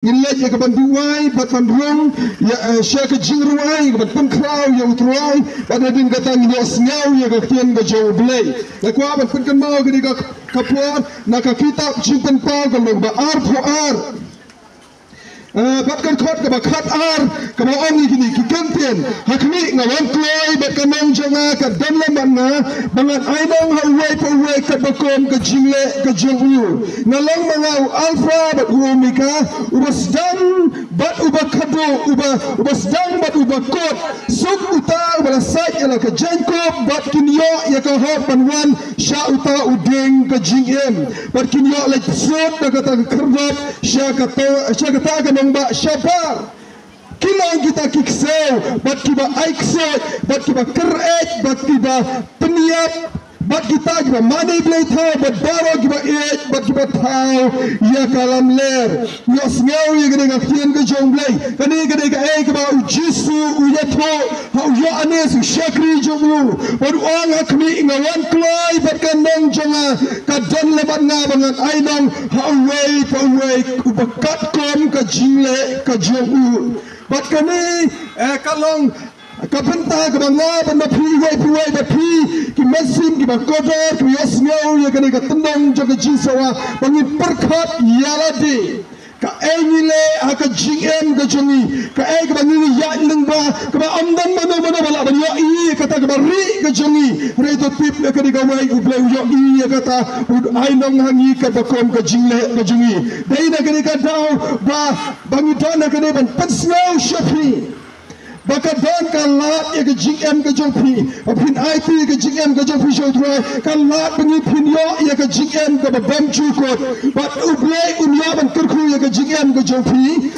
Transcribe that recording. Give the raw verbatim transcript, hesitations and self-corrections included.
Ngin leit ïa ka ban duwai bad ban rung ïa, eh, sha ka jingrwai ka ban pynkhraw ïa U Trai, bad hadien kata ngin ïohsngew ïa ka ktien ka jong U Blei. Nga kwah ban pynkynmaw kane ka, ka por na ka kitab Jingpynpaw ka lynnong ba arphew ar. Eh, bad ka dkhot kaba khat ar, kaba ong ïa kine ki kyntien: Ha khmih, nga wan kloi, bad ka nong jong nga ka don lem bad nga, ba ngan ai nong ha uwei pa uwei katba kum ka jingleh ka jong u. Nga long ma nga u Alpha bad u Omega, uba sdang bad uba khatduh, uba, uba sdang bad uba kut. Suk uta uba la sait ïa la ka jaiñkup, bad kin ïoh ïa ka hok ban wan sha uta u dieng ka jingim, bad kin ïoh leit bsut da kata ka khyrdop sha kata, sha kata ka nongbah shabar. Ki long kita ki ksew bad kiba ai ksuid, bad kiba kyr-eit, bad kiba pynïap, bad kita kiba mane bleithaw, bad baroh kiba ïeit bad kiba thaw ïa ka lamler. Ïohsngew ïa kane ka ktien ka jong U Blei. Kane ka dei kaei kaba U Jisu u ïathuh ha u Ïoannis u shakri jong u, bad u ong: Ha khmih, nga wan kloi, bad ka nong jong nga ka don lem bad nga, ba ngan ai nong ha uwei pa uwei uba katkum ka jingleh ka jong u. Bad kane, eh, ka long ka bynta kaba nga bad ma phi, uwei pa uwei, bad phi ki mynsiem kiba kordor, kiba ïohsngew ïa kane ka tnat jong ka jingsawa, ba ngin pyrkhat ïa lade. Kaei ngi leh ha ka jingim ka jong ngi, kaei kaba ngi ïaid lyngba, kaba ym don mano mano ba lah ban ïohi ïa kata kaba rieh ka jong ngi. Hynrei to tip ïa kane kawei, U Blei u ïohi ïa kata, u ai nong ha ngi katba kum ka jingleh ka jong ngi. Dei na kane ka daw ba, ba ngi don ha kane ban pynsngew sha phi. Ba ka don ka lad ïa ka jingim ka jong phi. Ba phin aiti ïa ka jingim ka jong phi sha U Trai, ka lad ba ngi, phin ïoh ïa ka jingim kaba bymjukut. Bad U Blei un ïoh ban kyrkhu ïa ka jingim ka jong phi.